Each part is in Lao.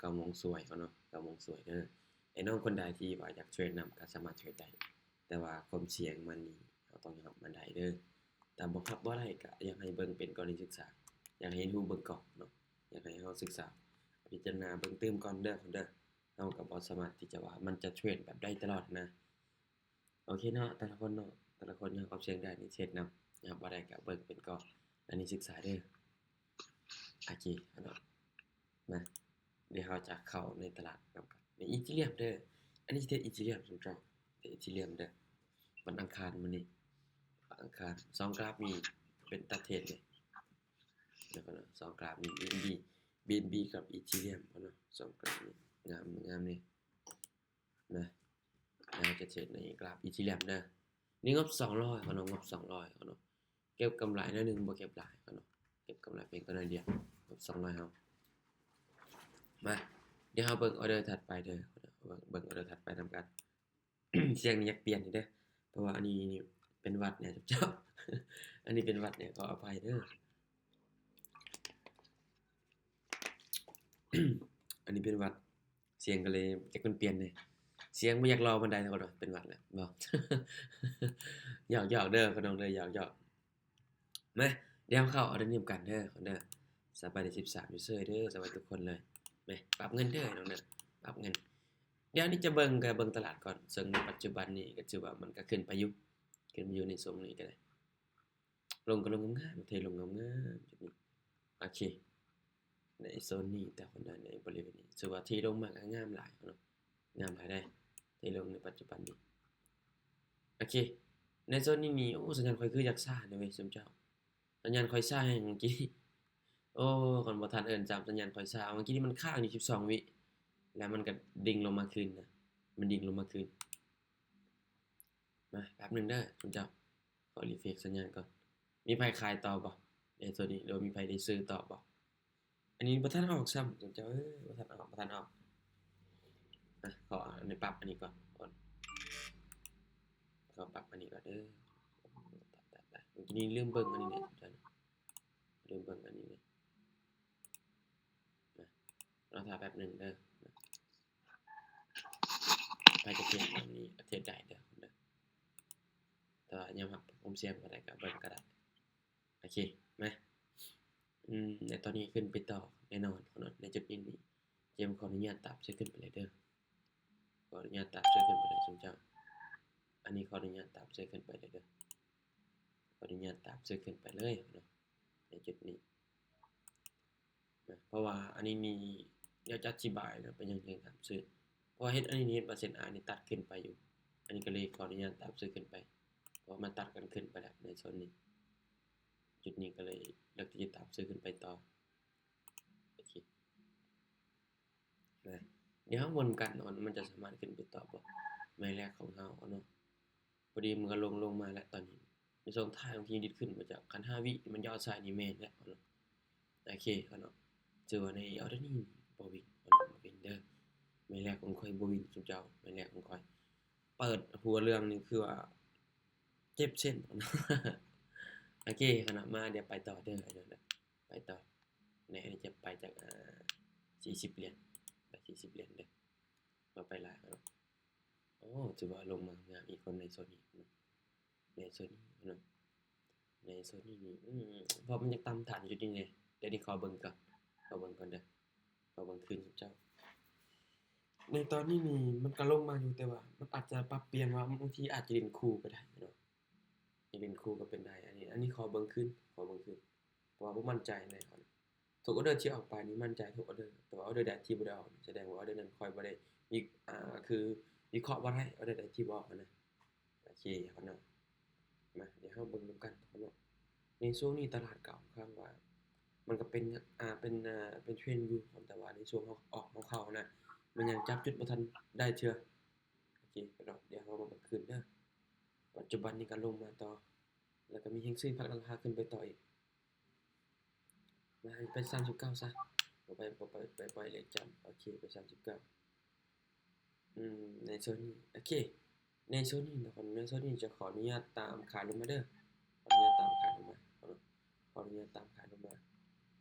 ເກົ້າໂມງສວຍເນາະ ເກົ້າໂມງສວຍເດີ. ໄອ້ນ້ອງຄົນໃດທີ່ວ່າຢາກເທຣດນຳກໍສາມາດເທຣດໄດ້ ແຕ່ວ່າຄວາມສ່ຽງມັນນີ້ເຮົາຕ້ອງຍອມຮັບມັນໄດ້ເດີ. ຖ້າບໍ່ຮັບບໍ່ໄດ້ກໍຢາກໃຫ້ເບິ່ງເປັນກໍລະນີສຶກສາ ຢາກໃຫ້ເຮັດຮູ້ເບິ່ງກ່ອນເນາະ ຢາກໃຫ້ເຮົາສຶກສາ ພິຈາລະນາເບິ່ງຕື່ມກ່ອນເດີຄົນເດີ. ເຮົາກໍບໍ່ສາມາດທີ່ຈະວ່າມັນຈະເທຣດແບບໄດ້ຕະຫຼອດນະ. ໂອເຄເນາະ ແຕ່ລະຄົນເນາະ ແຕ່ລະຄົນຍອມຮັບຄວາມສ່ຽງໄດ້ ນີ້ເທຣດນຳ ຍອມຮັບບໍ່ໄດ້ກໍເບິ່ງເປັນກໍລະນີສຶກສາເດີ. ໂອເຄເນາະ ມາ ດຽວເຮົາຈະເຂົ້າໃນຕະຫຼາດນຳກັນ ໃນອີເທີຣຽມເດີ. ອັນນີ້ເທຣດອີເທີຣຽມ ສົນໃຈເທຣດອີເທີຣຽມເດີ. ວັນອັງຄານມື້ນີ້ ວັນອັງຄານ ສອງກຣາຟນີ້ເປັນຕາເທຣດເດ ແລ້ວກໍສອງກຣາຟນີ້ ບີເອັນບີ ບີເອັນບີ ກັບອີເທີຣຽມເນາະ ສອງກຣາຟນີ້ ງາມ ງາມນີ້ ນະ. ເຮົາຈະເທຣດໃນກຣາຟອີເທີຣຽມເດີ. ນີ້ງົບສອງຮ້ອຍເນາະ ງົບສອງຮ້ອຍເນາະ ເກັບກຳໄລໜ້ອຍໜຶ່ງ ບໍ່ເກັບຫຼາຍເນາະ ເກັບກຳໄລພຽງແຕ່ໜ້ອຍດຽວ ງົບສອງຮ້ອຍເຮົາ. ມາ ດຽວເຮົາເບິ່ງອໍເດີຖັດໄປເດີ ເບິ່ງ ເບິ່ງອໍເດີຖັດໄປນຳກັນ. ສຽງນີ້ຢາກປ່ຽນເດີ ເພາະວ່າອັນນີ້ນີ້ເປັນຫວັດແດ່ເຈົ້າ ອັນນີ້ເປັນຫວັດແດ່ ຂໍອະໄພເດີ. ອັນນີ້ເປັນຫວັດ ສຽງກໍເລີຍຢາກປ່ຽນໆເດ ສຽງບໍ່ຢາກຫຼໍ່ປານໃດເນາະ ເປັນຫວັດແຫຼະ ບໍ່ ຢອກໆເດີພີ່ນ້ອງເດີ ຢອກໆ. ມາ ດຽວເຮົາເຂົ້າອໍເດີນຳກັນເດີ ເດີ. ສະບາຍດີສິບສາມຢູເຊີເດີ ສະບາຍທຸກຄົນເລີຍ. ມາ ປັບເງິນເດີນ້ອງເດີ ປັບເງິນ. ດຽວນີ້ຈະເບິ່ງ ກໍເບິ່ງຕະຫຼາດກ່ອນ ເຊິ່ງໃນປັດຈຸບັນນີ້ກໍຖືວ່າມັນກໍຂຶ້ນໄປຢູ່ ຂຶ້ນໄປຢູ່ໃນຊ່ວງນີ້ກໍໄດ້ ລົງກໍລົງງາມໆ ເທລົງງາມໆ ຈຸດນີ້. ໂອເຄ ໃນໂຊນນີ້ ແຕ່ຄົນໃດໃນບໍລິເວນນີ້ ຖືວ່າເທລົງມາກໍງາມຫຼາຍເນາະ ງາມຫຼາຍເດ້ ເທລົງໃນປັດຈຸບັນນີ້. ໂອເຄ ໃນໂຊນນີ້ນີ້ ໂອ້ ສັນຍານຂ້ອຍຄືຢາກຊ້າເດ້ເວີຍ ສົມເຈົ້າ ສັນຍານຂ້ອຍຊ້າແຮງເມື່ອກີ້. ໂອ້ ຄັນບໍ່ທັນເອີ້ນຊ້ຳ ສັນຍານຂ້ອຍຊ້າ ເມື່ອກີ້ນີ້ມັນຄ້າງຢູ່ສິບສອງວິ ແລ້ວມັນກໍດິ່ງລົງມາຄືນນະ ມັນດິ່ງລົງມາຄືນ. ມາ ແປັບໜຶ່ງເດີ ສົມເຈົ້າ ຂໍຣີເຟຣຊສັນຍານກ່ອນ. ມີໃຜຂາຍຕໍ່ບໍ່ໃນໂຊນນີ້ ຫຼືວ່າມີໃຜໄດ້ຊື້ຕໍ່ບໍ່? ອັນນີ້ບໍ່ທັນອອກຊ້ຳ ສົມເຈົ້າເອີຍ ບໍ່ທັນອອກ ບໍ່ທັນອອກ. ອ່ະ ຂໍອັນນີ້ປັບອັນນີ້ກ່ອນ ຂໍປັບອັນນີ້ກ່ອນເດີ. ຕາຍ ຕາຍ ຕາຍ ເມື່ອກີ້ນີ້ລືມເບິ່ງອັນນີ້ແຫຼະ ສົມເຈົ້າ ລືມເບິ່ງອັນນີ້ແຫຼະ. ມາ ລໍຖ້າແປັບໜຶ່ງເດີ. ໃຜຈະເທຣດແບບນີ້ ເທຣດໄດ້ເດີ ເດີ ແຕ່ວ່າຍອມຮັບຄວາມສ່ຽງບໍ່ໄດ້ກໍເບິ່ງກໍໄດ້. ໂອເຄ ມາ ອືມ ໃນຕອນນີ້ຂຶ້ນໄປຕໍ່ແນ່ນອນເນາະ ໃນຈຸດນີ້ນີ້ ເຈມຂໍອະນຸຍາດຕາມເຊື່ອຂຶ້ນໄປເລີຍເດີ ຂໍອະນຸຍາດຕາມເຊື່ອຂຶ້ນໄປເລີຍ ສົມເຈົ້າ. ອັນນີ້ຂໍອະນຸຍາດຕາມເຊື່ອຂຶ້ນໄປເລີຍເດີ ຂໍອະນຸຍາດຕາມເຊື່ອຂຶ້ນໄປເລີຍເນາະ ໃນຈຸດນີ້. ນະ ເພາະວ່າອັນນີ້ນີ້ ດຽວຈະອະທິບາຍເນາະ ເປັນຫຍັງຈຶ່ງຕາມຊື້ ເພາະວ່າເຮັດອັນນີ້ ເຮັດເປີເຊັນອານີ້ຕັດຂຶ້ນໄປຢູ່ ອັນນີ້ກໍເລີຍຂໍອະນຸຍາດຕາມຊື້ຂຶ້ນໄປ ເພາະວ່າມັນຕັດກັນຂຶ້ນໄປແລ້ວໃນໂຊນນີ້ ຈຸດນີ້ກໍເລີຍເລືອກທີ່ຈະຕາມຊື້ຂຶ້ນໄປຕໍ່. ໂອເຄ ນະ ດຽວເຮົາເບິ່ງກັນວ່າມັນຈະສາມາດຂຶ້ນໄປຕໍ່ບໍ່ ໄມ້ແລກຂອງເຮົາເນາະ. ພໍດີມັນກໍລົງ ລົງມາແລ້ວຕອນນີ້ ໃນຊ່ວງທ້າຍມັນຊິດິດຂຶ້ນມາຈາກ ຄັນຫ້າວິມັນຍອດໃສ່ນີ້ແມ່ນແລ້ວເນາະ. ໂອເຄເນາະ ຖືວ່າໃນອໍເດີນີ້ບໍ່ວິນເນາະ ບໍ່ວິນເດີ ໄມ້ແລກຂອງຂ້ອຍບໍ່ວິນ ຊຸມເຈົ້າ ໄມ້ແລກຂອງຂ້ອຍ ເປີດຫົວເລື່ອງນີ້ຄືວ່າເຈັບເສັ້ນ. ໂອເຄເນາະ ມາ ດຽວໄປຕໍ່ເດີ ໄປຕໍ່ ໃນອັນນີ້ຈະໄປຈາກ ອ່າ ສີ່ສິບຫຼຽນ ໄປສີ່ສິບຫຼຽນເດີ ບໍ່ໄປຫຼາຍເນາະ. ໂອ້ ຖືວ່າລົງມາງາມອີກຄົນໃນໂຊນນີ້ເນາະ ໃນໂຊນນີ້ເນາະ ໃນໂຊນນີ້ນີ້ ອືມ ເພາະມັນຢາກຕາມຖານຢູ່ຈຸດນີ້ເດ້. ດຽວນີ້ຂໍເບິ່ງກ່ອນ ຂໍເບິ່ງກ່ອນເດີ ຂໍເບິ່ງຄືນເຈົ້າ. ໃນຕອນນີ້ນີ້ມັນກໍລົງມາຢູ່ ແຕ່ວ່າມັນອາດຈະປັບປ່ຽນວ່າ ບາງທີອາດຈະຫຼິ້ນຄູ່ກໍໄດ້ເນາະ ຊິຫຼິ້ນຄູ່ກໍເປັນໄດ້. ອັນນີ້ ອັນນີ້ຂໍເບິ່ງຄືນ ຂໍເບິ່ງຄືນ ເພາະວ່າບໍ່ໝັ້ນໃຈແນ່ນອນ. ທຸກອໍເດີທີ່ອອກໄປນີ້ໝັ້ນໃຈທຸກອໍເດີ ແຕ່ວ່າອໍເດີໃດທີ່ບໍ່ໄດ້ອອກ ສະແດງວ່າອໍເດີນັ້ນຂ້ອຍບໍ່ໄດ້ວິ ອ່າ ຄືວິເຄາະບໍ່ໄດ້ ອໍເດີໃດທີ່ບໍ່ອອກຫັ້ນນະ. ໂອເຄເນາະ ມາ ດຽວເຮົາເບິ່ງນຳກັນເນາະ. ໃນຊ່ວງນີ້ຕະຫຼາດກໍຂ້ອນຂ້າງວ່າ ມັນກໍເປັນ ອ່າ ເປັນ ອ່າ ເປັນເທຣນຢູ່ ແຕ່ວ່າໃນຊ່ວງເຮົາອອກ ເຮົາເຂົ້ານະ ມັນຍັງຈັບຈຸດບໍ່ທັນໄດ້ເທື່ອ. ໂອເຄເນາະ ດຽວເຮົາມາເບິ່ງຄືນເດີ. ປັດຈຸບັນນີ້ກໍລົງມາຕໍ່ ແລ້ວກໍມີແຮງຊື້ພັກລາຄາຂຶ້ນໄປຕໍ່ອີກ. ມາ ໃຫ້ໄປສາມສິບເກົ້າຊະ ບໍ່ໄປ ບໍ່ໄປ ໄປປ່ອຍເລກຈຳ. ໂອເຄ ໄປສາມສິບເກົ້າ. ອືມ ໃນໂຊນນີ້ ໂອເຄ ໃນໂຊນນີ້ນະ ໃນໂຊນນີ້ຈະຂໍອະນຸຍາດຕາມຂາຍລົງມາເດີ ຂໍອະນຸຍາດຕາມຂາຍລົງມາ ຂໍອະນຸຍາດຕາມຂາຍລົງມາ.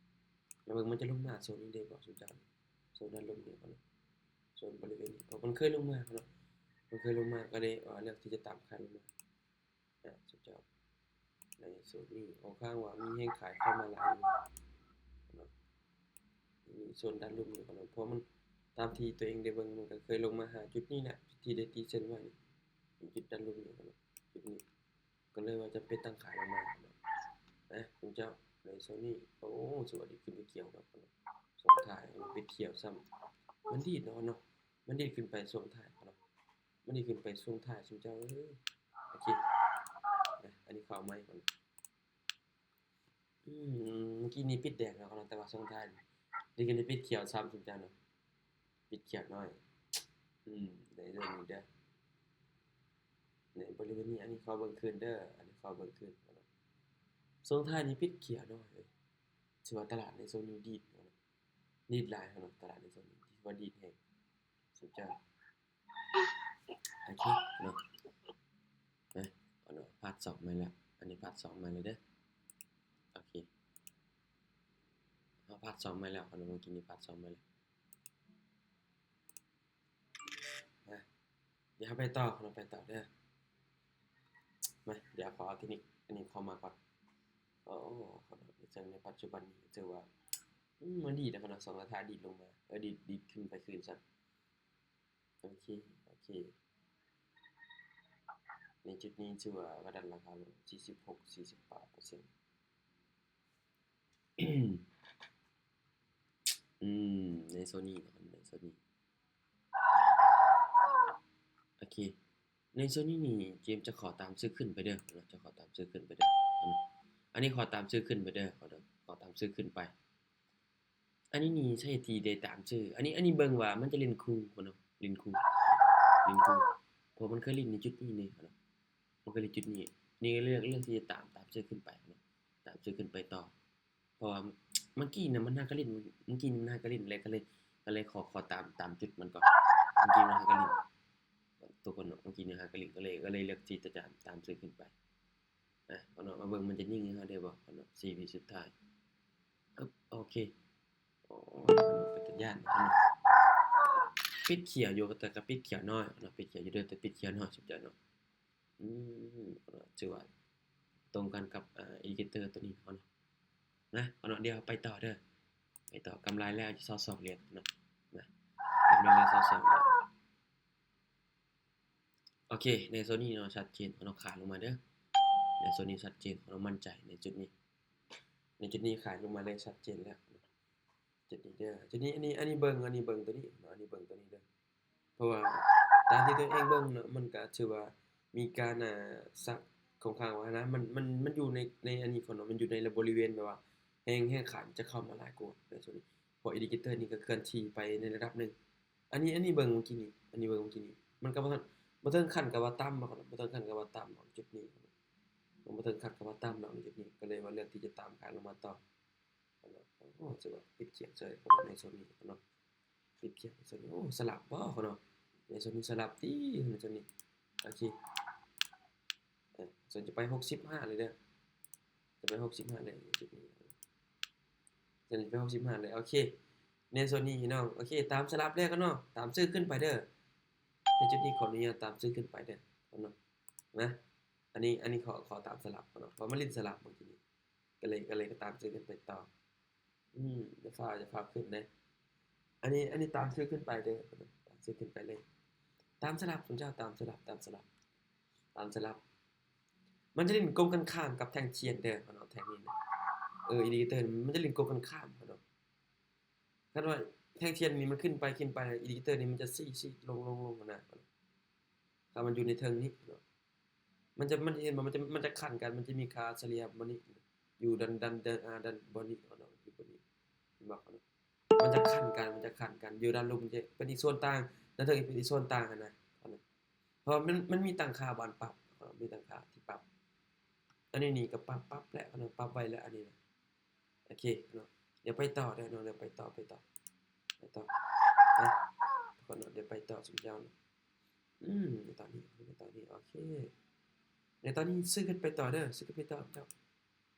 ມາເບິ່ງມັນຈະລົງມາໂຊນນີ້ໄດ້ບໍ່ ຊຸມເຈົ້າ ໂຊ ນດ້ານລຸ່ມນີ້ເນາະ ໂຊນບໍລິເວນນີ້ ເພາະມັນເຄີຍລົງມາເນາະ ມັນເຄີຍລົງມາ ກໍເລີຍວ່າເລືອກທີ່ຈະຕາມຂາຍລົງມາ ອາ ສຸດຍອດ ໃນໂຊນນີ້ ຂ້ອນຂ້າງວ່າມີແຮງຂາຍເຂົ້າມາຫຼາຍຢູ່ເນາະ ມີໂຊນດ້ານລຸ່ມນີ້ເນາະ ເພາະມັນ ຕາມທີ່ຕົວເອງໄດ້ເບິ່ງ ມັນກໍເຄີຍລົງມາຫາຈຸດນີ້ແຫຼະ ທີ່ໄດ້ຕີເສັ້ນໄວ້ນີ້ ເປັນຈຸດດ້ານລຸ່ມນີ້ເນາະ ຈຸດນີ້ ກໍເລີຍວ່າຈຳເປັນຕ້ອງຂາຍອອກມາເນາະ ນະ ຄຸນເຈົ້າ ໃນຊ່ວງນີ້ ໂອ້ ຖືວ່າດີດຂຶ້ນໄປກ່ຽວເນາະ ຊ່ວງທ້າຍ ເນາະ ປິດຂຽວຊ້ຳ ມັນດີດເນາະ ເນາະ ມັນດີດຂຶ້ນໄປຊ່ວງທ້າຍເນາະ ມັນດີດຂຶ້ນໄປຊ່ວງທ້າຍ ຊຸມເຈົ້າເອີຍ ໂອເຄ ນະ ອັນນີ້ເຂົ້າໃໝ່ກ່ອນ ອືມ ເມື່ອກີ້ນີ້ປິດແດງແລ້ວເນາະ ແຕ່ວ່າຊ່ວງທ້າຍນີ້ ດີດຂຶ້ນໄປປິດຂຽວຊ້ຳ ຊຸມເຈົ້າເນາະ ປິດຂຽວໜ້ອຍ ອືມ ໃນເລື່ອງນີ້ເດີ ໃນບໍລິເວນນີ້ ອັນນີ້ຂໍເບິ່ງຄືນເດີ ອັນນີ້ຂໍເບິ່ງຄືນ ຊ່ວງທ້າຍນີ້ປິດຂຽວໜ້ອຍເລີຍ ຖືວ່າຕະຫຼາດໃນໂຊນນີ້ດີດເນາະ ດີດຫຼາຍເນາະ ຕະຫຼາດໃນໂຊນນີ້ ຖືວ່າດີດແຮງ ສຸດຍອດ ໂອເຄເນາະ ນະ ເອົາເນາະ ພາດສອງມາແລ້ວ ອັນນີ້ພາດສອງມາແລ້ວເດີ ໂອເຄ ເຮົາພາດສອງມາແລ້ວເນາະ ເມື່ອກີ້ນີ້ພາດສອງມາແລ້ວ ມາ ດຽວເຮົາໄປຕໍ່ເນາະ ໄປຕໍ່ເດີ ມາ ດຽວຂໍເອົາເທັກນິກອັນນີ້ເຂົ້າມາກ່ອນ ໂອ້ ເຊິ່ງໃນປັດຈຸບັນນີ້ຖືວ່າ ອືມ ມັນດີດນະ ສອງລາຄາດີດລົງມາ ເອີ ດີດ ດີດຂຶ້ນໄປຄືນຊັ້ນ ໂອເຄ ໂອເຄ ໃນຈຸດນີ້ຖືວ່າວ່າດັນລາຄາລົງ ສີ່ສິບຫົກ ສີ່ສິບແປດເປີເຊັນ ອືມ ໃນໂຊນນີ້ເນາະ ໃນໂຊນນີ້ ໂອເຄ ໃນໂຊນນີ້ນີ້ ເຈມຈະຂໍຕາມຊື້ຂຶ້ນໄປເດີ ຈະຂໍຕາມຊື້ຂຶ້ນໄປເດີ ອັນນີ້ຂໍຕາມຊື້ຂຶ້ນໄປເດີ ຂໍຕາມຊື້ຂຶ້ນໄປ ອັນນີ້ນີ້ສາເຫດທີ່ໄດ້ຕາມຊື້ ອັນນີ້ ອັນນີ້ເບິ່ງວ່າມັນຈະຫຼິ້ນຄູ່ບໍ່ເນາະ ຫຼິ້ນຄູ່ ຫຼິ້ນຄູ່ ເພາະມັນເຄີຍຫຼິ້ນໃນຈຸດນີ້ເດເນາະ ມັນເຄີຍຫຼິ້ນຈຸດນີ້ ນີ້ເລືອກ ເລືອກທີ່ຈະຕາມ ຕາມຊື້ຂຶ້ນໄປເນາະ ຕາມຊື້ຂຶ້ນໄປຕໍ່ ເພາະວ່າເມື່ອກີ້ນະມັນຫາກະຫຼິ້ນ ເມື່ອກີ້ນີ້ມັນຫາກະຫຼິ້ນ ແລ້ວກໍເລີຍ ກໍເລີຍຂໍ ຂໍຕາມ ຕາມຈຸດມັນກ່ອນ ເມື່ອກີ້ມັນຫາກະຫຼິ້ນ ທຸກຄົນເນາະ ເມື່ອກີ້ນີ້ຫາກະຫຼິ້ນ ກໍເລີຍ ກໍເລີຍເລືອກທີ່ຈະຕາມ ຕາມຊື້ຂຶ້ນໄປ ອາ ເນາະ ມາເບິ່ງມັນຈະຍິງໃຫ້ເຮົາໄດ້ບໍ່ເນາະ ສີ່ວິສຸດທ້າຍ ອຶບ ໂອເຄ ໂອ້ ເປັນຕາຢ້ານເນາະ ປິດຂຽວຢູ່ ແຕ່ກໍປິດຂຽວໜ້ອຍເນາະ ປິດຂຽວຢູ່ເດີ ແຕ່ປິດຂຽວໜ້ອຍ ສົນໃຈເນາະ ອືມ ຖືວ່າຕົງກັນກັບ ອາ ອິນດິເຄເຕີຕົວນີ້ເນາະ ນະ ເນາະ ດຽວໄປຕໍ່ເດີ ໄປຕໍ່ ກຳໄລແລ້ວຊາວສອງຫຼຽນເນາະ ນະ ກຳໄລແລ້ວຊາວສອງຫຼຽນ ໂອເຄ ໃນໂຊນນີ້ເນາະ ຊັດເຈນ ເຮົາຂາຍລົງມາເດີ ໃນໂຊນນີ້ຊັດເຈນ ເຮົາໝັ້ນໃຈໃນຈຸດນີ້ ໃນຈຸດນີ້ຂາຍລົງມາເລີຍ ຊັດເຈນແລ້ວ ຈຸດນີ້ເດີ ຈຸດນີ້ ອັນນີ້ ອັນນີ້ເບິ່ງ ອັນນີ້ເບິ່ງຕົວນີ້ເນາະ ອັນນີ້ເບິ່ງຕົວນີ້ເດີ ເພາະວ່າຕາມທີ່ຕົວເອງເບິ່ງເນາະ ມັນກະຖືວ່າມີການ ອາ ສັກຂ້ອນຂ້າງວ່ານະ ມັນ ມັນ ມັນຢູ່ໃນ ໃນອັນນີ້ກ່ອນເນາະ ມັນຢູ່ໃນບໍລິເວນແບບວ່າແຮງ ແຮງຂາຍຈະເຂົ້າມາຫຼາຍກວ່າໃນໂຊນນີ້ ເພາະອິນດິເຄເຕີນີ້ກໍເຄື່ອນທີ່ໄປໃນລະດັບໜຶ່ງ ອັນນີ້ ອັນນີ້ເບິ່ງເມື່ອກີ້ນີ້ ອັນນີ້ເບິ່ງເມື່ອກີ້ນີ້ ມັນກໍບໍ່ທັນ ບໍ່ເຖິງຂັ້ນກັບວ່າຕ່ຳເນາະ ບໍ່ເຖິງຂັ້ນກັບວ່າຕ່ຳເນາະ ໃນຈຸດນີ້ ມັນບໍ່ເຖິງຂັ້ນກັບວ່າຕ່ຳເນາະ ໃນຈຸດນີ້ ກໍເລີຍວ່າເລືອກທີ່ຈະຕາມຂາຍລົງມາຕໍ່ ໂອ້ ຖືວ່າປິດຂຽວເຊີຍໃນໂຊນນີ້ເນາະ ປິດຂຽວໃນໂຊນນີ້ ໂອ້ ສະຫຼັບບໍ່ເນາະ ໃນໂຊນນີ້ສະຫຼັບຕິ ໃນໂຊນນີ້ ໂອເຄ ເອີ ສ່ວນຈະໄປຫົກສິບຫ້າເລີຍເດີ ຈະໄປຫົກສິບຫ້າເລີຍ ໃນຈຸດນີ້ ຈະໄປຫົກສິບຫ້າເລີຍ ໂອເຄ ໃນໂຊນນີ້ພີ່ນ້ອງ ໂອເຄ ຕາມສະຫຼັບແລ້ວກັນເນາະ ຕາມຊື້ຂຶ້ນໄປເດີ ໃນຈຸດນີ້ຂໍອະນຸຍາດຕາມຊື້ຂຶ້ນໄປເດີເນາະ ນະ ອັນນີ້ ອັນນີ້ຂໍ ຂໍຕາມສະຫຼັບເນາະ ເພາະມັນຫຼິ້ນສະຫຼັບເມື່ອກີ້ນີ້ ກໍເລີຍ ກໍເລີຍຕາມຊື້ຂຶ້ນໄປຕໍ່ ອືມ ຢ່າຟ້າວ ຢ່າຟ້າວຂຶ້ນເດ້ ອັນນີ້ ອັນນີ້ຕາມຊື້ຂຶ້ນໄປເດີ ຕາມຊື້ຂຶ້ນໄປເລີຍ ຕາມສະຫຼັບ ສົນໃຈຕາມສະຫຼັບ ຕາມສະຫຼັບ ຕາມສະຫຼັບ ມັນຈະຫຼິ້ນກົງກັນຂ້າມກັບແທ່ງທຽນເດີ ເນາະ ແທ່ງນີ້ນະ ເອີ ອິນດິເຄເຕີມັນຈະຫຼິ້ນກົງກັນຂ້າມເນາະ ຄັນວ່າແທ່ງທຽນນີ້ມັນຂຶ້ນໄປ ຂຶ້ນໄປ ອິນດິເຄເຕີນີ້ມັນຈະຊີ້ ຊີ້ ລົງ ລົງ ລົງຫັ້ນນະ ຄັນມັນຢູ່ໃນເທິງນີ້ເນາະ ມັນຈະ ມັນຈະເຫັນບໍ່ ມັນຈະ ມັນຈະຂັນກັນ ມັນຈະມີຄ່າສະເລ່ຍບໍ່ນີ້ ຢູ່ດ້ານ ດ້ານ ດ້ານ ອາ ດ້ານບໍ່ນີ້ເນາະ ຢູ່ບໍ່ນີ້ ເຫັນບໍ່ ມັນຈະຂັນກັນ ມັນຈະຂັນກັນ ຢູ່ດ້ານລຸ່ມເປັນອີກໂຊນຕ່າງ ດ້ານເທິງເປັນອີກໂຊນຕ່າງຫັ້ນນະ ເພາະວ່າມັນ ມັນມີຕັ້ງຄ່າບານປັບ ມີຕັ້ງຄ່າທີ່ປັບ ອັນນີ້ນີ້ກໍປັບ ປັບແລ້ວເນາະ ປັບໄວ້ແລ້ວອັນນີ້ນະ ໂອເຄເນາະ ດຽວໄປຕໍ່ເດີເນາະ ດຽວໄປຕໍ່ ໄປຕໍ່ ໄປຕໍ່ນະ ທຸກຄົນເນາະ ດຽວໄປຕໍ່ຊຸມເຈົ້າເນາະ ອືມ ຕອນນີ້ ຕອນນີ້ ໂອເຄ ໃນຕອນນີ້ຊື້ຂຶ້ນໄປຕໍ່ເດີ ຊື້ຂຶ້ນໄປຕໍ່ເຈົ້າ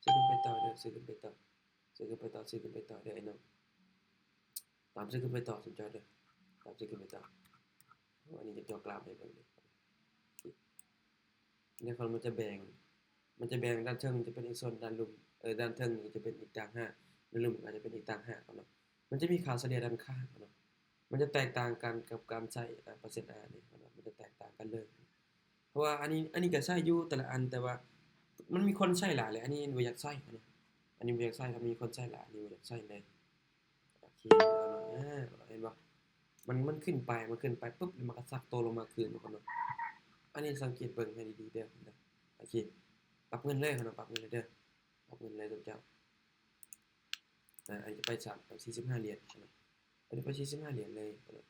ຊື້ຂຶ້ນໄປຕໍ່ເດີ ຊື້ຂຶ້ນໄປຕໍ່ ຊື້ຂຶ້ນໄປຕໍ່ ຊື້ຂຶ້ນໄປຕໍ່ເດີໄອ້ນ້ອງ ຕາມເຊິ່ງຂຶ້ນໄປຕໍ່ ສົມເຈົ້າເດີ ຕາມເຊິ່ງຂຶ້ນໄປຕໍ່. ໂອ້ ອັນນີ້ຈະເຈາະກຣາຟໃຫ້ເບິ່ງເດີ ແລ້ວມັນຈະແບ່ງ ມັນຈະແບ່ງດ້ານເທິງຈະເປັນອີກສ່ວນ ດ້ານລຸ່ມ ເອີ ດ້ານເທິງນີ້ຈະເປັນອີກຕ່າງຫາກ ດ້ານລຸ່ມກໍຈະເປັນອີກຕ່າງຫາກເນາະ. ມັນຈະມີຄ່າສະເລ່ຍດ້ານຂ້າງເນາະ ມັນຈະແຕກຕ່າງກັນກັບການໃຊ້ ອາ ເປີເຊັນອານີ້ເນາະ ມັນຈະແຕກຕ່າງກັນເລີຍ. ເພາະວ່າອັນນີ້ ອັນນີ້ກໍໃຊ້ຢູ່ແຕ່ລະອັນ ແຕ່ວ່າມັນມີຄົນໃຊ້ຫຼາຍແຫຼະ ອັນນີ້ບໍ່ຢາກໃຊ້ເນາະ ອັນນີ້ບໍ່ຢາກໃຊ້ ຖ້າມີຄົນໃຊ້ຫຼາຍ ອັນນີ້ບໍ່ຢາກໃຊ້ເລີຍ. ໂອເຄ ເນາະ ເຫັນບໍ່ ມັນ ມັນຂຶ້ນໄປ ມັນຂຶ້ນໄປປຶບ ແລ້ວມັນກໍຊັກໂຕລົງມາຄືນເນາະ. ອັນນີ້ສັງເກດເບິ່ງໃຫ້ດີໆເດີ ໂອເຄ ປັບເງິນເລີຍເນາະ ປັບເງິນເລີຍເດີ ປັບເງິນເລີຍເຈົ້າ. ອາ ອັນນີ້ຈະໄປສາມ ສີ່ສິບຫ້າຫຼຽນເນາະ ອັນນີ້ໄປສີ່ສິບຫ້າຫຼຽນເລີຍເນາະ.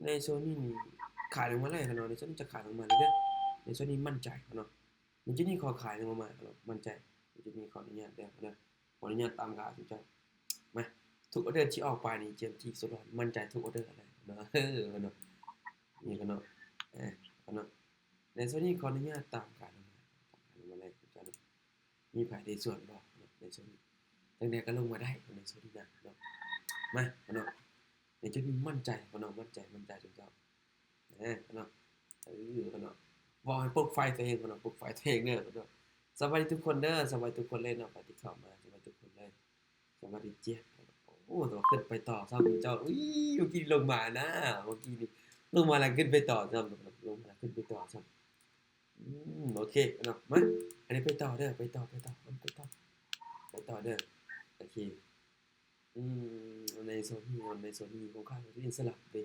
ໃນໂຊນນີ້ນີ້ຂາຍລົງມາເລີຍເນາະ ໃນໂຊນນີ້ຈະຂາຍລົງມາເລີຍເດີ ໃນໂຊນນີ້ໝັ້ນໃຈເນາະ. ໃນຈຸດນີ້ຂໍຂາຍລົງມາເນາະ ໝັ້ນໃຈ ໃນຈຸດນີ້ຂໍອະນຸຍາດເດີ ຂໍອະນຸຍາດຕາມຂາຍເຈົ້າ. ມາ ທຸກອອເດີທີ່ອອກໄປນີ້ ເຈມ ທີ່ສຸດ ໝັ້ນໃຈທຸກອອເດີເລີຍເນາະ ເນາະ ນີ້ເນາະ ເນາະ. ໃນໂຊນນີ້ຂໍອະນຸຍາດຕາມຂາຍລົງມາ ຕາມຂາຍລົງມາເລີຍເຈົ້າເນາະ. ມີໃຜໄດ້ສ່ວນບໍ່ເນາະ ໃນໂຊນນີ້ ຈັ່ງໃດກໍລົງມາໄດ້ໃນໂຊນນີ້ນະເນາະ. ມາເນາະ ໃນຈຸດນີ້ໝັ້ນໃຈເນາະ ໝັ້ນໃຈ ໝັ້ນໃຈເຈົ້າ ເນາະ ເອີ ເນາະ. ເວົ້າໃຫ້ປຸກໄຟຕົວເອງເນາະ ປຸກໄຟຕົວເອງເດີເນາະ. ສະບາຍດີທຸກຄົນເດີ ສະບາຍດີທຸກຄົນເລີຍເນາະ ໃຜທີ່ເຂົ້າມາ ສະບາຍດີທຸກຄົນເລີຍ ສະບາຍດີເຈັບ. ໂອ້ ແຕ່ວ່າຂຶ້ນໄປຕໍ່ຊ້ຳເຈົ້າ ອຸ້ຍ ເມື່ອກີ້ລົງມານະ ເມື່ອກີ້ນີ້ລົງມາແລ້ວຂຶ້ນໄປຕໍ່ຊ້ຳ ລົງມາແລ້ວຂຶ້ນໄປຕໍ່ຊ້ຳ. ອືມ ໂອເຄເນາະ ມາ ອັນນີ້ໄປຕໍ່ເດີ ໄປຕໍ່ ໄປຕໍ່ ໄປຕໍ່ ໄປຕໍ່ເດີ ໂອເຄ. ອືມ ໃນໂຊນນີ້ ໃນໂຊນນີ້ ຂ້ອນຂ້າງຈະເປັນອິນສະລັບເດ້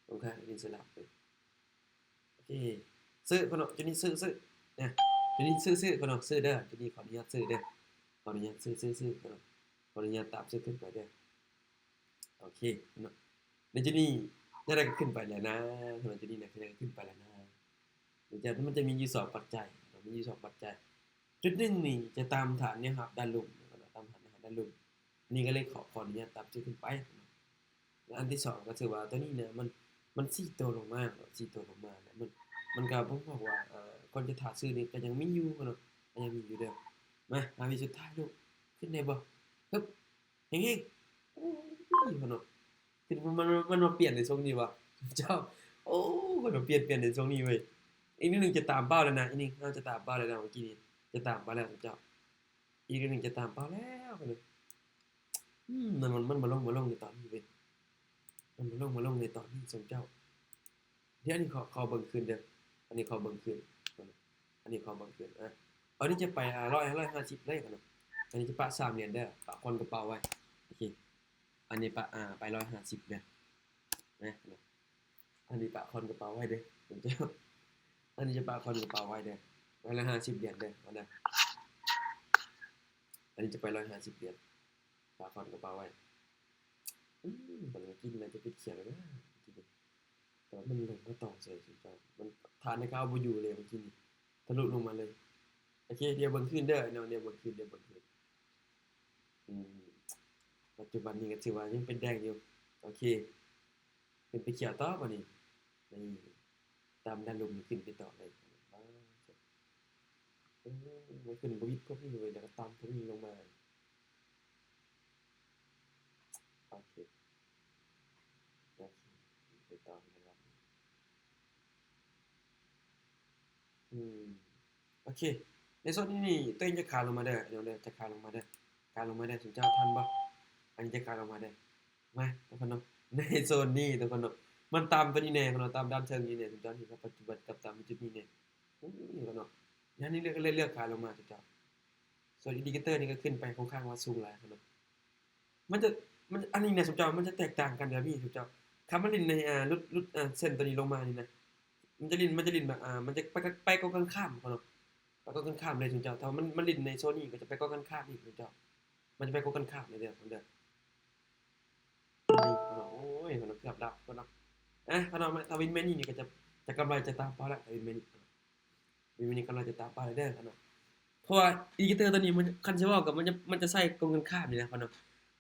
ຂ້ອນຂ້າງຈະເປັນອິນສະລັບເດ້. ໂອເຄ ຊື້ເນາະ ຈຸດນີ້ຊື້ ຊື້ ນະ ຈຸດນີ້ຊື້ ຊື້ເນາະ ຊື້ເດີ ຈຸດນີ້ຂໍອະນຸຍາດຊື້ເດີ ຂໍອະນຸຍາດຊື້ ຊື້ ຊື້ເນາະ ຂໍອະນຸຍາດຕາມຊື້ຂຶ້ນໄປເດີ. ໂອເຄເນາະ ໃນຈຸດນີ້ ແນວໃດກໍຂຶ້ນໄປແລ້ວນະ ສຳລັບຈຸດນີ້ນະ ແນວໃດກໍຂຶ້ນໄປແລ້ວນະ. ມັນຈະ ມັນຈະມີຢູ່ສອງປັດໄຈເນາະ ມີຢູ່ສອງປັດໄຈ. ຈຸດໜຶ່ງນີ້ຈະຕາມຖານແນວຮັບດ້ານລຸ່ມເນາະ ຕາມຖານແນວຮັບດ້ານລຸ່ມ. ນີ້ກໍເລີຍຂໍ ຂໍອະນຸຍາດຕາມຊື່ຂຶ້ນໄປເນາະ. ແລະ ອັນທີສອງກໍຖືວ່າຕົວນີ້ນະ ມັນ ມັນສີ່ໂຕລົງມາເນາະ ສີ່ໂຕລົງມາ ແລະ ມັນ ມັນກໍບົ່ງບອກວ່າ ເອີ ຄວນຈະຖ້າຊື້ນີ້ກໍຍັງມີຢູ່ເນາະ ກໍຍັງມີຢູ່ເດີ. ມາ ຫ້າວິສຸດທ້າຍລູກ ຂຶ້ນໄດ້ບໍ່? ຮຶບ ເຮັງໆ ໂອ້ຍ ເພິ່ນວ່າ ຄືມັນ ມັນ ມັນມາປ່ຽນໃນຊ່ວງນີ້ຫວາ ເຈົ້າ. ໂອ້ ເພິ່ນວ່າປ່ຽນ ປ່ຽນໃນຊ່ວງນີ້ເວີຍ. ອີກໜ້ອຍໜຶ່ງຈະຕາມເປົ້າແລ້ວນະ ອີກໜ້ອຍໜຶ່ງເຮົາຈະຕາມເປົ້າແລ້ວນະ ເມື່ອກີ້ນີ້ຈະຕາມເປົ້າແລ້ວ ເຈົ້າ. ອີກໜ້ອຍໜຶ່ງຈະຕາມເປົ້າແລ້ວ ເພິ່ນວ່າ. ອືມ ມັນ ມັນ ມັນບໍ່ລົງ ບໍ່ລົງໃນຕອນນີ້ເວີຍ ມັນບໍ່ລົງ ບໍ່ລົງໃນຕອນນີ້ ສົມເຈົ້າ. ດຽວອັນນີ້ຂໍ ຂໍເບິ່ງຄືນເດີ ອັນນີ້ຂໍເບິ່ງຄືນ ອັນນີ້ຂໍເບິ່ງຄືນ. ອາ ອັນນີ້ຈະໄປ ອາ ຮ້ອຍ ຮ້ອຍຫ້າສິບເລີຍເນາະ. ອັນນີ້ຈະປະສາມຫຼຽນເດີ ປະຄອນກະເປົາໄວ້. ໂອເຄ ອັນນີ້ປະ ອາ ໄປຮ້ອຍຫ້າສິບເດີ ນະ ອັນນີ້ປະຄອນກະເປົາໄວ້ເດີ ສົມເຈົ້າ. ອັນນີ້ຈະປະຄອນກະເປົາໄວ້ເດີ ໄວ້ລະຫ້າສິບຫຼຽນເດີ ເອົາເດີ. ອັນນີ້ຈະໄປຮ້ອຍຫ້າສິບຫຼຽນ ປະຄອນກະເປົາໄວ້. ອືມ ບັດເມື່ອກີ້ນີ້ໜ້າຈະປິດຂຽວແລ້ວນະ ເມື່ອກີ້ນີ້ ແຕ່ວ່າມັນລົງມາຕໍ່ເສີຍ ສົມເຈົ້າ ມັນ ຖານໃນເກົ່າບໍ່ຢູ່ເລີຍ ເມື່ອກີ້ນີ້ທະລຸລົງມາເລີຍ. ໂອເຄ ດຽວເບິ່ງຄືນເດີເນາະ ດຽວເບິ່ງຄືນ ດຽວເບິ່ງຄືນ. ອືມ ປັດຈຸບັນນີ້ກໍຖືວ່າຍັງເປັນແດງຢູ່. ໂອເຄ ຂຶ້ນໄປຂຽວຕໍ່ບັດນີ້ ນີ້ ຕາມດ້ານລຸ່ມນີ້ຂຶ້ນໄປຕໍ່ໄດ້. ເອີ ມັນຂຶ້ນບໍ່ຜິດພວກນີ້ເວີຍ ແລ້ວກໍຕຳພວກນີ້ລົງມາ. ໂອເຄ ໂອເຄ ໄປຕໍ່ເລີຍ. ອືມ ໂອເຄ ໃນໂຊນນີ້ນີ້ ຕົວເອງຈະຂາຍລົງມາເດີ ເດີ ຈະຂາຍລົງມາເດີ ຂາຍລົງມາເດີ ສົມເຈົ້າ ທັນບໍ່? ອັນນີ້ຈະຂາຍລົງມາເດີ. ມາ ທຸກຄົນເນາະ ໃນໂຊນນີ້ ທຸກຄົນເນາະ ມັນຕາມຕົວນີ້ແນ່ເນາະ ຕາມດ້ານເທິງນີ້ແນ່ ເຈົ້າເຫັນວ່າປັດຈຸບັນກັບຕາມຈຸດນີ້ແນ່ ໂອ້ຍ ເນາະ ອັນນີ້ເລືອກ ເລືອກ ເລືອກຂາຍລົງມາເຈົ້າ. ສ່ວນອິນດິເຄເຕີນີ້ກໍຂຶ້ນໄປຄ່ອນຂ້າງວ່າສູງຫຼາຍເນາະ ມັນຈະ ມັນ ອັນນີ້ນະ ເຈົ້າ ມັນຈະແຕກຕ່າງກັນແບບນີ້ເຈົ້າ. ຄັນມັນຫຼິ້ນໃນ ອ່າ ຫຼຸດ ຫຼຸດ ອ່າ ເສັ້ນຕົວນີ້ລົງມານີ້ນະ ມັນຈະຫຼິ້ນ ມັນຈະຫຼິ້ນແບບ ອ່າ ມັນຈະໄປ ໄປກົງກັນຂ້າມເນາະ ໄປກົງກັນຂ້າມເລີຍເຈົ້າ. ຖ້າມັນ ມັນຫຼິ້ນໃນໂຊນນີ້ກໍຈະໄປກົງກັນຂ້າມອີກເຈົ້າ ມັນຈະໄປກົງກັນຂ້າມເລີຍເດີ ເດີ. ນີ້ເນາະ ໂອ້ຍ ເນາະ ເກືອບດັບເນາະ. ອ່ະ ເນາະ ຖ້າວິນແມ່ນນີ້ນີ້ກໍຈະ ຈະກຳໄລຈະຕາມເປົ້າແລ້ວ ຖ້າວິນແມ່ນນີ້ ວິນແມ່ນນີ້ກຳໄລຈະຕາມເປົ້າແລ້ວເດີເນາະ. ເພາະວ່າອິນດິເຄເຕີຕົວນີ້ມັນ ຄັນຊິເວົ້າກໍມັນຈະ ມັນຈະໃຊ້ກົງກັນຂ້າມນີ້ນະເນາະ.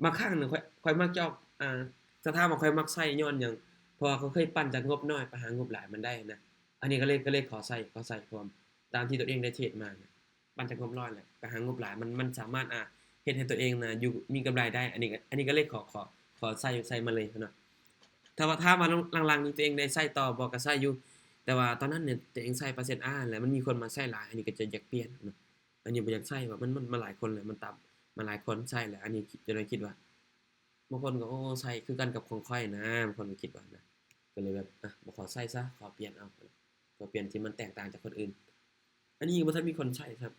ບາງຄັ້ງນະ ຂ້ອຍ ຂ້ອຍມັກຈະອອກ ອ່າ ຈະຖາມວ່າຂ້ອຍມັກໃຊ້ຍ້ອນຫຍັງ ເພາະວ່າຂ້ອຍເຄີຍປັ່ນຈາກງົບນ້ອຍໄປຫາງົບຫຼາຍມັນໄດ້ນະ. ອັນນີ້ກໍເລີຍ ກໍເລີຍຂໍໃຊ້ ຂໍໃຊ້ ເພາະວ່າຕາມທີ່ຕົວເອງໄດ້ເທຣດມານະ ປັ່ນຈາກງົບນ້ອຍແຫຼະ ໄປຫາງົບຫຼາຍ ມັນ ມັນສາມາດ ອ່າ ເຮັດໃຫ້ຕົວເອງນະ ຢູ່ ມີກຳໄລໄດ້. ອັນນີ້ ອັນນີ້ກໍເລີຍຂໍ ຂໍ ຂໍໃຊ້ ໃຊ້ມາເລີຍເນາະ. ຖ້າວ່າ ຖາມວ່າຫຼັງໆນີ້ຕົວເອງໄດ້ໃຊ້ຕໍ່ບໍ່ ກໍໃຊ້ຢູ່ ແຕ່ວ່າຕອນນັ້ນນີ້ຕົວເອງໃຊ້ເປີເຊັນອາ ແລ້ວມັນມີຄົນມາໃຊ້ຫຼາຍ ອັນນີ້ກໍຈະຢາກປ່ຽນເນາະ. ອັນນີ້ບໍ່ຢາກໃຊ້ວ່າ ມັນ ມັນ ມັນຫຼາຍຄົນແລ້ວ ມັນຕາມ ມັນຫຼາຍຄົນໃຊ້ແລ້ວ ອັນນີ້ຄິດ ຈະໄດ້ຄິດວ່າ ບາງຄົນກໍ ໂອ້ ໃຊ້ຄືກັນກັບຂອງຂ້ອຍນະ ບາງຄົນກໍຄິດວ່ານະ ກໍເລີຍແບບ ອະ ບໍ່ຂໍໃຊ້ຊະ ຂໍປ່ຽນເອົາ ຂໍປ່ຽນທີ່ມັນແຕກຕ່າງຈາກຄົນອື່ນ. ອັນນີ້ຍັງບໍ່ທັນມີຄົນໃຊ້ຊ້ຳ.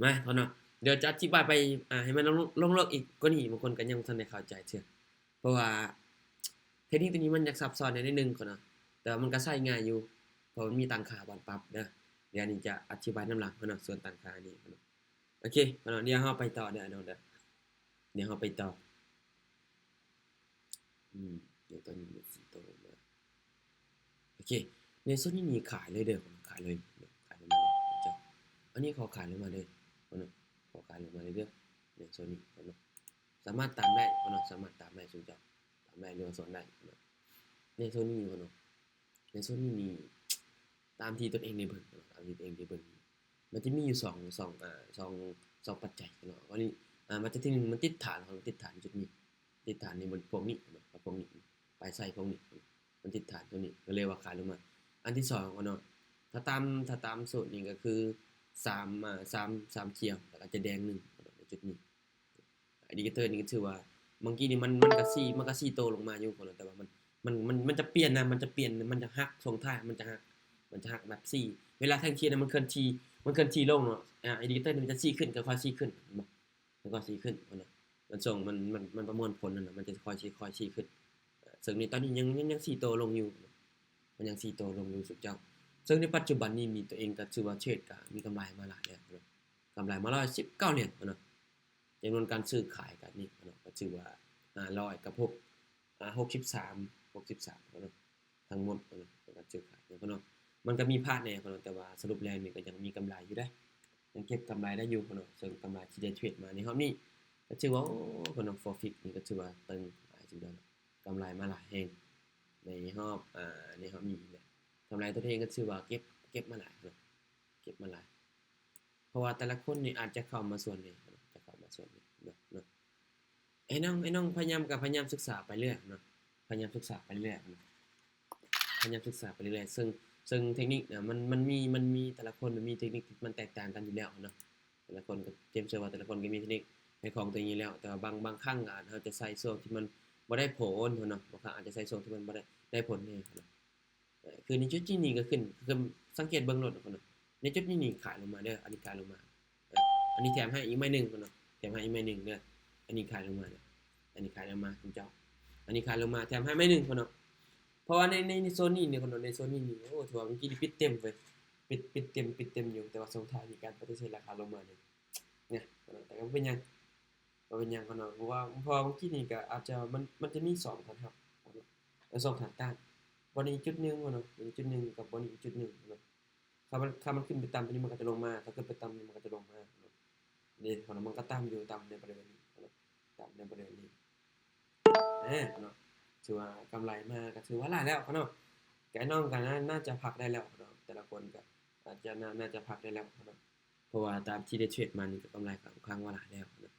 ມາເນາະ ດຽວຈະອະທິບາຍໄປ ອ່າ ໃຫ້ມັນລົງ ລົງເລິກອີກກວ່ານີ້ ບາງຄົນກໍຍັງບໍ່ທັນໄດ້ເຂົ້າໃຈເທື່ອ ເພາະວ່າເທັກນິກຕົວນີ້ມັນຢາກຊັບຊ້ອນແດ່ໜ້ອຍໜຶ່ງເນາະ ແຕ່ວ່າມັນກໍໃຊ້ງ່າຍຢູ່ ເພາະມັນມີຕັ້ງຄ່າບ່ອນປັບເດີ. ດຽວອັນນີ້ຈະອະທິບາຍນຳຫຼັງເນາະ ສ່ວນຕັ້ງຄ່ານີ້ເນາະ. ໂອເຄເນາະ ດຽວເຮົາໄປຕໍ່ເດີ ເອົາເດີ ດຽວເຮົາໄປຕໍ່. ອືມ ດຽວຕອນນີ້ມັນຊິໂຕມາ ໂອເຄ ໃນໂຊນນີ້ນີ້ຂາຍເລີຍເດີ ຂາຍເລີຍ ຂາຍລົງມາເລີຍເຈົ້າ. ອັນນີ້ຂໍຂາຍລົງມາເລີຍເນາະ ຂໍຂາຍລົງມາເລີຍເດີ ໃນໂຊນນີ້ເນາະ. ສາມາດຕາມໄດ້ເນາະ ສາມາດຕາມໄດ້ ຊຸມເຈົ້າຕາມໄດ້ ຫຼືວ່າສວນໄດ້ເນາະ. ໃນໂຊນນີ້ເນາະ ໃນໂຊນນີ້ນີ້ ຕາມທີ່ຕົນເອງໄດ້ເບິ່ງເນາະ ຕາມທີ່ຕົນເອງໄດ້ເບິ່ງນີ້ ມັນຈະມີຢູ່ສອງ ສອງ ອ່າ ສອງ ສອງປັດໄຈເນາະ. ອັນນີ້ ອ່າ ມັນຈະ ທີໜຶ່ງ ມັນຕິດຖານ ມັນຕິດຖານຈຸດນີ້ ຕິດຖານໃນພວກນີ້ເນາະ ກັບພວກນີ້ ປາຍໄຊພວກນີ້ ມັນຕິດຖານຕົວນີ້ ກໍເລີຍວ່າຂາຍລົງມາ. ອັນທີສອງເນາະ ຖ້າຕາມ ຖ້າຕາມສູດນີ້ກໍຄືສາມ ອ່າ ສາມ ສາມຂຽວ ແລ້ວກໍຈະແດງໜຶ່ງເນາະ ໃນຈຸດນີ້. ອິນດິເຄເຕີນີ້ກໍຖືວ່າ ບາງທີນີ້ມັນ ມັນກໍຊີ້ ມັນກໍຊີ້ໂຕລົງມາຢູ່ເນາະ ແຕ່ວ່າມັນ ມັນ ມັນ ມັນຈະປ່ຽນນະ ມັນຈະປ່ຽນ ມັນຈະຫັກ ຊ່ວງທ້າຍມັນຈະຫັກ ມັນຈະຫັກແບບຊີ້ ເວລາແທ່ງທຽນນະ ມັນເຄື່ອນທີ່ ມັນເຄື່ອນທີ່ລົງເນາະ. ອ່າ ອິນດິເຄເຕີນີ້ມັນຈະຊີ້ຂຶ້ນ ຄ່ອຍໆຊີ້ຂຶ້ນ ເຫັນບໍ່ ມັນກໍຊີ້ຂຶ້ນເນາະ. ມັນສົ່ງ ມັນ ມັນ ມັນປະມວນຜົນຫັ້ນນະ ມັນຈະຄ່ອຍຊີ້ ຄ່ອຍຊີ້ຂຶ້ນ. ເຊິ່ງໃນຕອນນີ້ຍັງ ຍັງ ຍັງຊີ້ໂຕລົງຢູ່ ມັນຍັງຊີ້ໂຕລົງຢູ່ ຊຸມເຈົ້າ. ເຊິ່ງໃນປັດຈຸບັນນີ້ນີ້ ຕົວເອງກໍຖືວ່າເທຣດກໍມີກຳໄລມາຫຼາຍແລ້ວເນາະ ກຳໄລມາຮ້ອຍສິບເກົ້າຫຼຽນເນາະ. ຈຳນວນການຊື້ຂາຍກັນນີ້ເນາະ ກໍຖືວ່າຫ້າຮ້ອຍກັບຫົກ ອ່າ ຫົກສິບສາມ ຫົກສິບສາມເນາະ ທັງໝົດເນາະ ການຊື້ຂາຍເນາະ. ມັນກໍມີພາດແດ່ເນາະ ແຕ່ວ່າສະຫຼຸບແລ້ວນີ້ກໍຍັງມີກຳໄລຢູ່ເດ້ ຍັງເກັບກຳໄລໄດ້ຢູ່ເນາະ. ເຊິ່ງກຳໄລທີ່ໄດ້ເທຣດມາໃນຮອບນີ້ ກໍຖືວ່າ ໂອ້ ເນາະ ໂປຣຟິດນີ້ກໍຖືວ່າເຕີງຫຼາຍເຊັ່ນດຽວເນາະ ກຳໄລມາຫຼາຍແຮງໃນຮອບ ອ່າ ໃນຮອບນີ້ແຫຼະ. ກຳໄລຕົວເອງກໍຖືວ່າເກັບ ເກັບມາຫຼາຍເນາະ ເກັບມາຫຼາຍ ເພາະວ່າແຕ່ລະຄົນນີ້ອາດຈະເຂົ້າມາສ່ວນໜຶ່ງເນາະ ຈະເຂົ້າມາສ່ວນໜຶ່ງເນາະ ເນາະ. ໄອ້ນ້ອງ ໄອ້ນ້ອງພະຍາຍາມ ກໍພະຍາຍາມສຶກສາໄປເລື້ອຍເນາະ ພະຍາຍາມສຶກສາໄປເລື້ອຍເນາະ ພະຍາຍາມສຶກສາໄປເລື້ອຍ. ເຊິ່ງ ເຊິ່ງເທັກນິກນະ ມັນ ມັນມີ ມັນມີ ແຕ່ລະຄົນມັນມີເທັກນິກທີ່ມັນແຕກຕ່າງກັນຢູ່ແລ້ວເນາະ. ແຕ່ລະຄົນກໍ ຕຽມເຊື່ອວ່າແຕ່ລະຄົນກໍມີເທັກນິກໃນຂອງຕົວເອງຢູ່ແລ້ວ ແຕ່ວ່າບາງ ບາງຄັ້ງອາດ ເຮົາຈະໃຊ້ຊ່ວງທີ່ມັນບໍ່ໄດ້ຜົນເນາະ ບາງຄັ້ງອາດຈະໃຊ້ຊ່ວງທີ່ມັນບໍ່ໄດ້ ໄດ້ຜົນແດ່ເນາະ. ເອີ ຄືໃນຈຸດນີ້ນີ້ກໍຂຶ້ນ ຄືສັງເກດເບິ່ງໂລດເນາະ ໃນຈຸດນີ້ນີ້ຂາຍລົງມາເດີ ອັນນີ້ຂາຍລົງມາ ເອີ ອັນນີ້ແຖມໃຫ້ອີກໄມ້ໜຶ່ງເນາະ ແຖມໃຫ້ອີກໄມ້ໜຶ່ງເດີ ອັນນີ້ຂາຍລົງມາເດີ ອັນນີ້ຂາຍລົງມາ ຄຸນເຈົ້າ ອັນນີ້ຂາຍລົງມາ ແຖມໃຫ້ໄມ້ໜຶ່ງເນາະ. ເພາະວ່າໃນ ໃນ ໃນໂຊນນີ້ນີ້ເນາະ ໃນໂຊນນີ້ນີ້ ໂອ້ ຖືວ່າເມື່ອກີ້ນີ້ປິດເຕັມເວີຍ ປິດ ປິດເຕັມ ປິດເຕັມຢູ່ ແຕ່ວ່າຊ່ວງທ້າຍມີການປະຕິເສດລາຄາລົງມານີ້ນະ ແຕ່ກໍບໍ່ເປັນຫຍັງ ບໍ່ເປັນຫຍັງເນາະ ເພາະວ່າ ເພາະວ່າເມື່ອກີ້ນີ້ກໍອາດຈະ ມັນ ມັນຈະມີສອງທ່ານຮັບເນາະ ເອີ ສອງທ່ານຕ້ານ ບ່ອນນີ້ຈຸດໜຶ່ງເນາະ ອີກຈຸດໜຶ່ງ ກັບບ່ອນນີ້ອີກຈຸດໜຶ່ງເນາະ. ຖ້າມັນ ຖ້າມັນຂຶ້ນໄປຕ່ຳຕົວນີ້ ມັນກໍຈະລົງມາ ຖ້າຂຶ້ນໄປຕ່ຳນີ້ ມັນກໍຈະລົງມາເນາະ. ນີ້ເນາະ ມັນກໍຕ່ຳຢູ່ ຕ່ຳໃນບໍລິເວນນີ້ເນາະ ຕ່ຳໃນບໍລິເວນນີ້ ເອີ ເນາະ ຖືວ່າກຳໄລມາກໍຖືວ່າຫຼາຍແລ້ວເນາະ. ກະນ້ອງກໍໜ້າ ໜ້າຈະພັກໄດ້ແລ້ວເນາະ ແຕ່ລະຄົນກໍອາດຈະ ໜ້າ ໜ້າຈະພັກໄດ້ແລ້ວເນາະ ເພາະວ່າຕາມທີ່ໄດ້ເທຣດມານີ້ກໍກຳໄລຂ້ອນຂ້າງວ່າຫຼາຍແລ້ວເນາະ.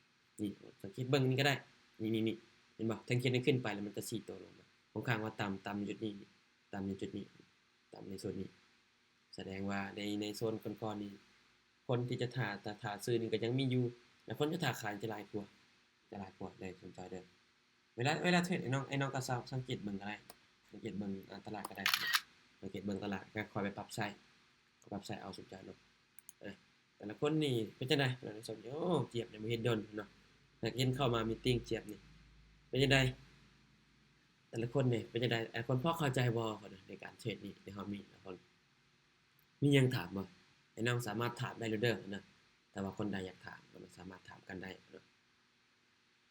ນີ້ ສັງເກດເບິ່ງນີ້ກໍໄດ້ ນີ້ ນີ້ ນີ້ ເຫັນບໍ່ ແທ່ງທຽນນີ້ຂຶ້ນໄປແລ້ວມັນຈະຊີ້ໂຕລົງມາ ຂ້ອນຂ້າງວ່າຕ່ຳ ຕ່ຳຢູ່ຈຸດນີ້ ນີ້ ຕ່ຳຢູ່ຈຸດນີ້ ຕ່ຳໃນໂຊນນີ້ ສະແດງວ່າໃນ ໃນໂຊນກ່ອນໆນີ້ ຄົນທີ່ຈະຖ້າ ຖ້າ ຖ້າຊື້ນີ້ກໍຍັງມີຢູ່ ແລະຄົນຈະຖ້າຂາຍຈະຫຼາຍກວ່າ ຈະຫຼາຍກວ່າເດີ ສົນໃຈເດີ. ເວລາ ເວລາເທຣດ ໄອ້ນ້ອງ ໄອ້ນ້ອງກໍສັງ ສັງເກດເບິ່ງກໍໄດ້ ສັງເກດເບິ່ງ ອ່າ ຕະຫຼາດກໍໄດ້ ສັງເກດເບິ່ງຕະຫຼາດ ກໍຄ່ອຍໄປປັບໃຊ້ ປັບໃຊ້ເອົາ ສົນໃຈເນາະ. ເອີ ແຕ່ລະຄົນນີ້ເປັນຈັ່ງໃດ? ໂອ້ ຈຽບນີ້ບໍ່ເຫັນດົນເນາະ ຢາກເຫັນເຂົ້າມາມີດຕິງ ຈຽບນີ້ເປັນຈັ່ງໃດ? ແຕ່ລະຄົນນີ້ເປັນຈັ່ງໃດ? ແຕ່ລະຄົນພໍເຂົ້າໃຈບໍ່ ໃນການເທຣດນີ້ ໃນຮອບນີ້ ແຕ່ລະຄົນມີຫຍັງຖາມບໍ່? ໄອ້ນ້ອງສາມາດຖາມໄດ້ເລີຍເດີເນາະ ຖ້າວ່າຄົນໃດຢາກຖາມ ກໍສາມາດຖາມກັນໄດ້ເນາະ.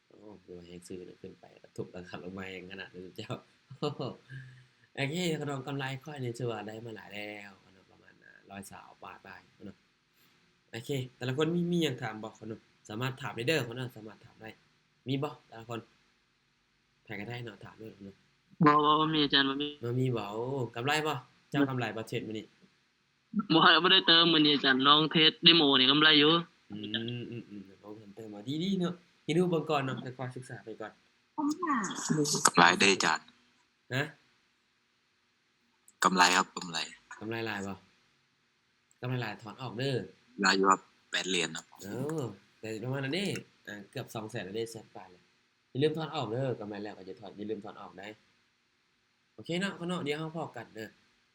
ໂອ້ ຄືວ່າແຮງຊື້ນະ ຂຶ້ນໄປກະທຸບລາຄາລົງມາແຮງຂະໜາດນັ້ນເຈົ້າ. ໂອເຄ ຂະໜົມກຳໄລຂ້ອຍນີ້ຖືວ່າໄດ້ມາຫຼາຍແລ້ວເນາະ ປະມານ ອ່າ ຮ້ອຍຊາວບາດປາຍເນາະ. ໂອເຄ ແຕ່ລະຄົນມີ ມີຫຍັງຖາມບໍ່ຂະໜົມ? ສາມາດຖາມໄດ້ເດີຂະໜົມ ສາມາດຖາມໄດ້. ມີບໍ່ແຕ່ລະຄົນ? ໃຜກໍໄດ້ເນາະ ຖາມໂລດເນາະ. ບໍ່ ບໍ່ ບໍ່ມີອາຈານ ບໍ່ມີ. ບໍ່ມີບໍ່? ໂອ້ ກຳໄລບໍ່? ເຈົ້າກຳໄລບໍ່ເທຣດມື້ນີ້? ບໍ່ ບໍ່ໄດ້ເຕີມມື້ນີ້ອາຈານ ລອງເທຣດເດໂມນີ້ກຳໄລຢູ່. ອືມ ອືມ ອືມ ລອງເທຣດເຕີມ ດີໆເນາະ ເຮັດຮູ້ເບິ່ງກ່ອນເນາະ ຄ່ອຍໆສຶກສາໄປກ່ອນ ກຳໄລເດ້ອາຈານ. ຮະ? ກຳໄລຄັບ ກຳໄລ. ກຳໄລຫຼາຍບໍ່? ກຳໄລຫຼາຍຖອນອອກເດີ. ຫຼາຍຢູ່ຄັບ ແປດຫຼຽນຄັບ. ເອີ ແຕ່ປະມານນັ້ນເດ້ ເກືອບສອງແສນແລ້ວເດ້ ແສນປາຍແລ້ວ. ຢ່າລືມຖອນອອກເດີ ກຳໄລແລ້ວກໍຢ່າຖອນ ຢ່າລືມຖອນອອກໄດ໋. ໂອເຄເນາະ ເນາະ ດຽວເຮົາພໍ້ກັນເດີ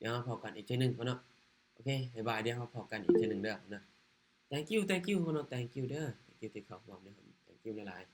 ດຽວເຮົາພໍ້ກັນອີກເທື່ອໜຶ່ງເນາະ. ໂອເຄ ບາຍບາຍ ດຽວເຮົາພໍ້ກັນອີກເທື່ອໜຶ່ງເດີເນາະ. Thank you, thank you ເນາະ thank you ເດີ thank you ທີ່ເຂົ້າຮ່ວມເດີ thank you ຫຼາຍໆ.